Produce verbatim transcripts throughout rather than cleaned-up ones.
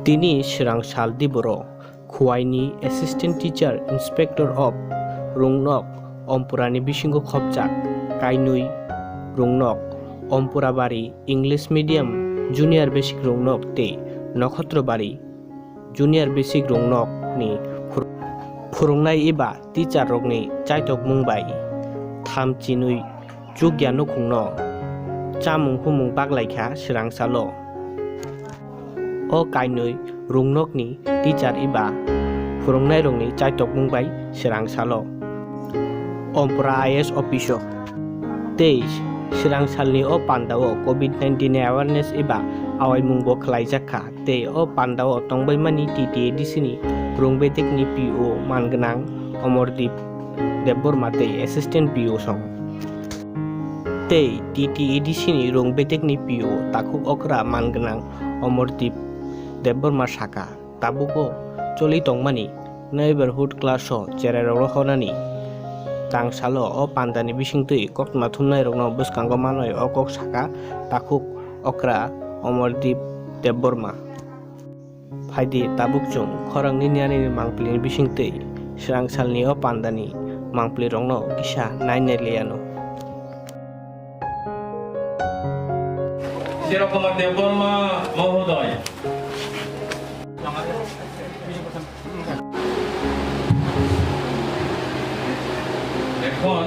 Tini swrang sal diboro Khwaini Assistant Teacher Inspector of Rungnok Ompurani bisingo khopjak kainwi Rungnok Ompurabari English Medium Junior Basic Rungnok tei Nokhotrobari Junior Basic Rungnokni phur-, phwrwngnai eba teacher rokni chaitokmung bai tham chinwi chukya nukhungno chamung humung baglaikha swrang salo. O kainwi Rungnokni teacher eba phwrwngnairokni chaitokmung bai swrang salo. Ompura I A S office o tei swrang salni o pandao covid nineteen awareness eba awaimungbo khwlaijak kha. Tei o pandao tongbaimani T T A D C ni Rungbetekni P O mangwnang Omordeep Debbarma tei Assistant P O song. Tei T T A D C ni Rungbetekni P O takhuk okra mangwnang Omordeep Debbarma saka, tabuko choli tongmani neighborhood class o cherairok rohornani tangsalo o pandani bisingtwi koktwma thumnairokno bwskango manwi o kok saka takhuk okra Omordeep Debbarma. Phaidi tabuk chwng khorang nini ani mangpili ni bisingtwi swrang salni o pandani mangpili rokno kisa nainai liya no. Shirokumar Debbarma mohodoy. এখন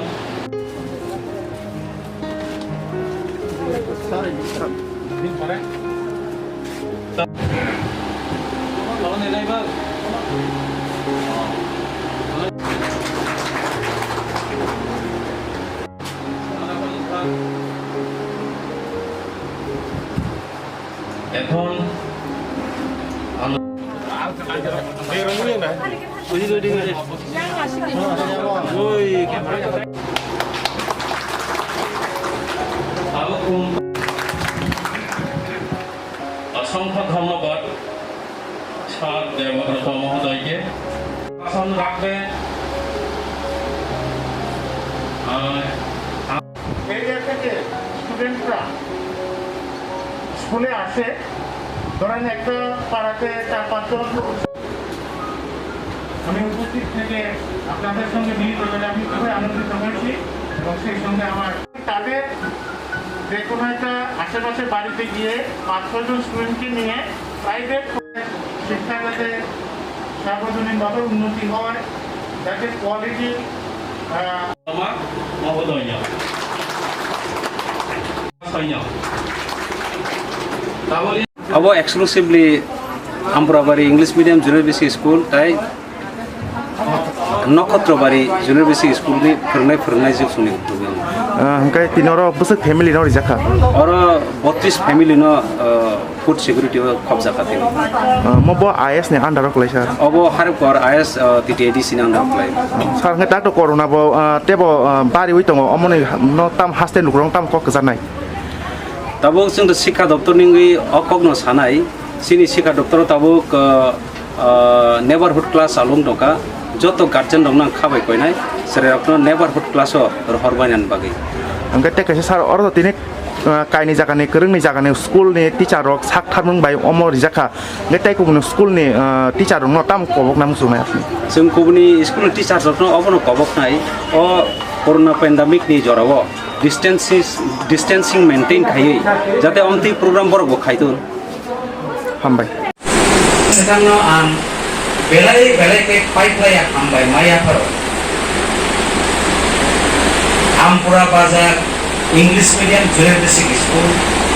এখন অসংখ্য ধন্যবাদ স্যার দেবব্রত মহোদয়কে। আসন রাখবেন। আহ, এই যে থেকে স্টুডেন্টরা স্কুলে আসে, ধরেন একটা পাড়াতে চার পাঁচজন, আমি উপস্থিত থেকে আপনাদের সঙ্গে মিলিত হয়ে আমি খুবই আনন্দিত হয়েছি এবং সেই সঙ্গে আমার তাদের যে কোনো একটা আশেপাশে বাড়িতে গিয়ে পাঁচ ছয়জন স্টুডেন্টকে নিয়ে প্রাইভেট শিক্ষা যাতে সার্বজনীনভাবে উন্নতি হয়, যাতে কোয়ালিটি, আহ, Mama, Mahodaya. Saya. Tabali. Abo exclusively Ampurabari English Medium Junior Basic School tai Nokhotrobari Junior Basic School ni phwrwngnai phwrwngnai jwk songni. Ah, hwnkhe tini oro bwswk family no rijak kha? Oro botris family no, ah, food security o khopjak kha tini. Ah, mo bo I A S ni under o kwlai sir? Obo Haripur I A S, ah, T T A D C ni under o kwlai. Sir, hwnkhe tak to corona bo, ah, tebo, ah, bariwi tongo, omo ni no tam haste lukurok tam kok kwcharnai? Tabuk chwng to Sikha Doptor ni wngwi o kok no sanai. Chini Sikha Doptor o tabuk, ah, ah, neighborhood class along tongkha, joto guardian rokno ang kha bai koinai, chwrairokno neighborhood class o rohor bainani bagwi. Hwnkhe tei kaisa sir, oro to tini, ah, kaini jagani, kwrwngni jagani school ni teacher rok sak tharmung bai omo rijak kha, hwnkhe tei kubuni school ni, ah, teacher rokno tamo kobokna muchungnai apni? Chwng kubuni school ni teacher rokno obono koboknai, o corona pandemic ni jorao distancing, distancing maintain khaiwi jate omtwi program borok bo khaitun. Hambai. Swkangno ang belai belai khe paiphlaiya hambai maya pharo. Ampura Bazar English Medium Junior Basic School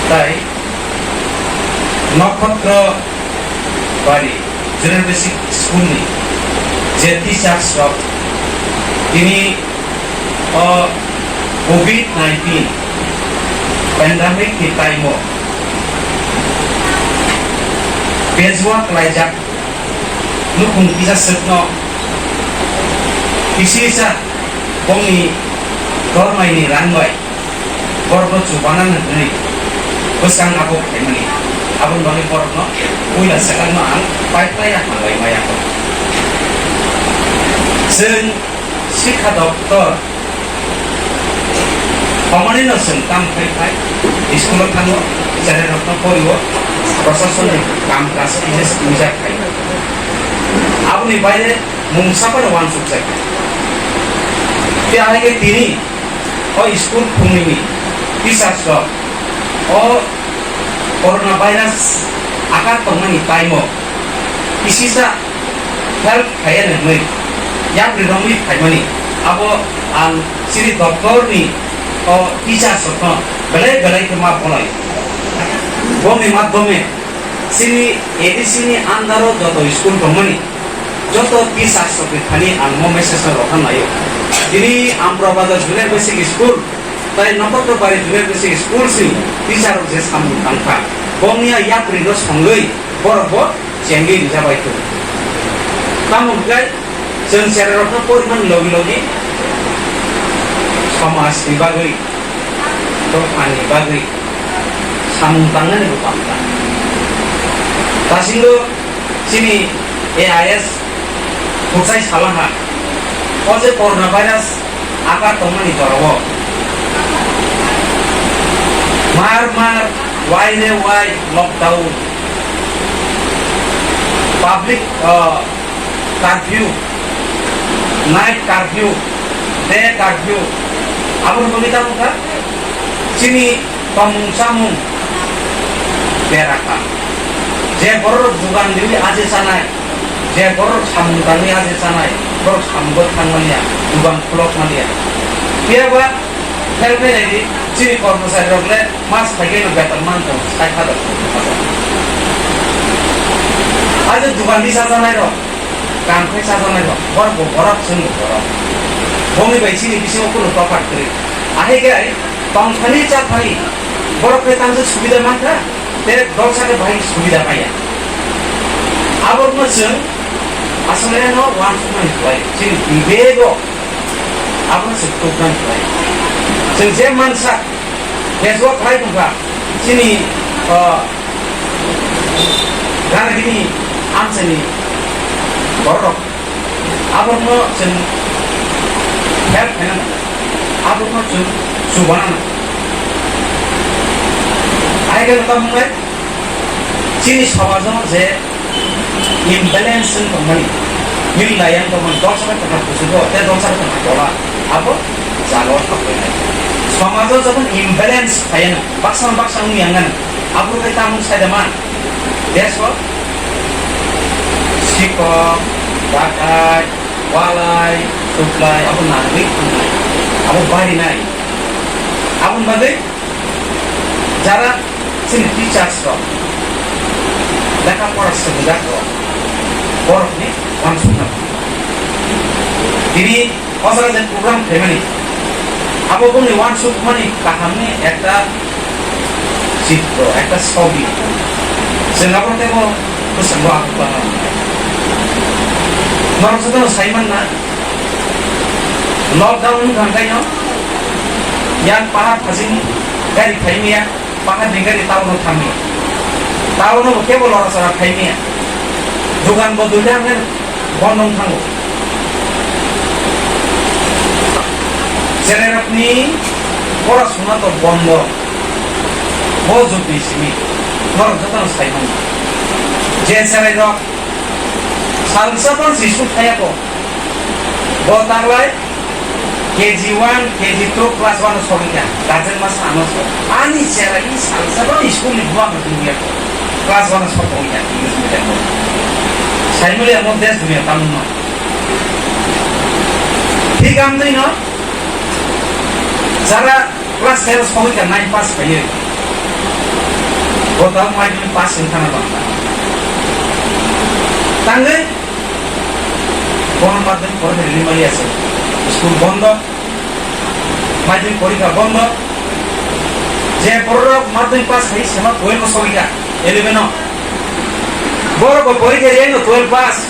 tai Nokhotrobari Junior Basic School ni je teachers rok tini o covid nineteen pandemic ni time o bejua klaijak nukhung kisa swkno kisa kisa bongni dormaini rang bai borokno chubana hwnwi bwskang abo khaimani. Aboni bagwi borokno puila swkangno ang paiphlaiya hambai maya kho. Chwng Sikha Doptor Omonino chwng tamo khai khai school-o thango, cherairokno porio, prosasonni kam kaj Ijak khai. Aboni baire mungsa phano uansukjak. Tei ahai khe tini o school phungnini teachers rok o corona virus akar tongmani time o kisisa help khaiya nangwi yapri romwi phaimani abo ang chini doptor ni o teachers rokno belai belai khe ma bolai. Bongni madhyome chini A D C ni under o joto school tongmani joto teachers rokni thani ang mo message no rohor laio. Tini Amprabazar Junior Basic School tai Nokotro Bari Junior Basic School si teacher rok je samung tangkha, bongni a yapri no songwi borok bo chengwi rijabai tongo. Tamo hwnkhe chwng cherai rokno porimani logi logi somaj ni bagwi, dophani bagwi samung tangnani bo tangkha. Dasingo chini A I S Kuchai salaha, o je corona virus akar tongmani jorao mar mar, wai re wai, lockdown, public, uh, curfew, night curfew, day curfew, aboni bagwi tamo kha chini tongmung chamung bera kha. Je borok dugan riwi aje chanai, je borok samung tanwi aje chanai, borok samung thang manya, dugan khulok manya. Phiya ba Khe khe naidi, chini kormochari rok le mas phaikhe no beton man tong, sai kha da. Aje dugan di chajanai rok, kam khai chajanai rok, borok bo borok, chwng bo borok. Bongni bai chini bisingo kunu tophat kwrwi. Ahai khe tong thani cha thani, borok khe tang je subida man kha. Te dolsa khe bahai subida maya. Abono chwng asole no uansuknani khlai, chini bibego abono chwng tuknani khlai. Chwng je mansa bejua khlai tongkha, chini, ah, ganagini amchaini bororok. Abono chwng help khaina nango. Abono chwng chubana nango. Ahai khe tamo wngnai, chini somajo je imbalance wng tongmani, mil laiya wng tongmani, dolsa bai tongma busugo, tei dolsa bai tongma tola, abo jagao thangwi nai. Somajo jokhon imbalance phaiya no, baksa no baksa wngya wngya no, abo khe tamo sai da man? Deso sikok, dakai, walai, suklai, abo nangwi thangnai, abo barinai. Aboni bagwi jara chini teachers rok lekha pora swrwngjak rok, borokni uansukna tini o jaga je program khlaimani, abo boni uansukmani kahamni ekta chitro, ekta sobi. Chwng abo teibo bwskango abo tongma. Norok jotono sai manna, lockdown wngkha hwnkhaino yang pahar phasing gari phaimaya. Paharni gari town-o thangwi, town-o bo kebo lora-sora phaimaya. Dugan bo duida hwnwi bondo wng thango. Cherairokni porasuna to bondo. Bo jotoni simi norok jotono sai mano. Je cherairok salsa phano school thaya kho, bo taklai K G one, K G two, class one o sogwi kha. Guardian masa ano sa, ani chera i salsa phano school ni buma phano tongya kho. Class one o sogwi kha, English medium o. Saimuli amo desh duniya tamungma. Thik amtwi no, jara class ten o sogwi kha, nine pass khaiwi. Bo tabuk madhyamik pass wng khana bangkha. Tangwi Bono madhyamik porikha rili maliya se. School bondo. Madhyamik porikha bondo. Je borok madhyamik pass khai sema twelve o sogwi kha, eleven o. Borok bo porikha riyano twelve pass.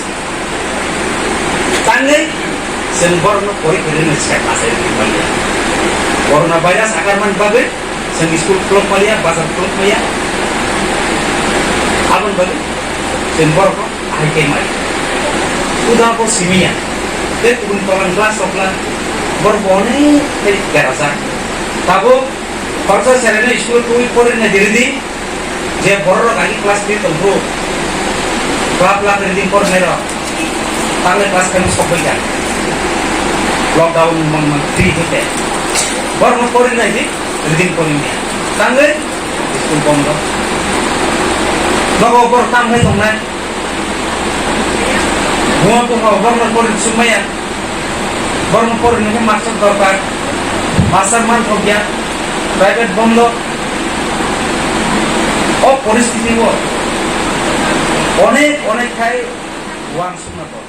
Tangwi chwng borokno porikha rili se pass rili maliya. Corona virus akar man bagwi chwng school khulok maliya, bazar khulok maliya. Aboni bagwi chwng borokno Ahai khe mai. Uda bo simiya. Tei kubun tolan class okla. Bor bo onek khe berajak. Tabuk khoroksa cheraino school twi porinai diridi. Je bororok agi class three tongphuru. Lap lap reading pornai rok. Tangle class kami sokoi kan. Lockdown mang mang free hote. Borno pori nai di reading pori ni. Tangle school bondo. Nogo bor tam hai tongnai. Bunga bunga borno pori sumaya. Borno pori ni master dorkar. Master man thokya. Private bondo. O poristiti o. Onek onek khai wang sumna to.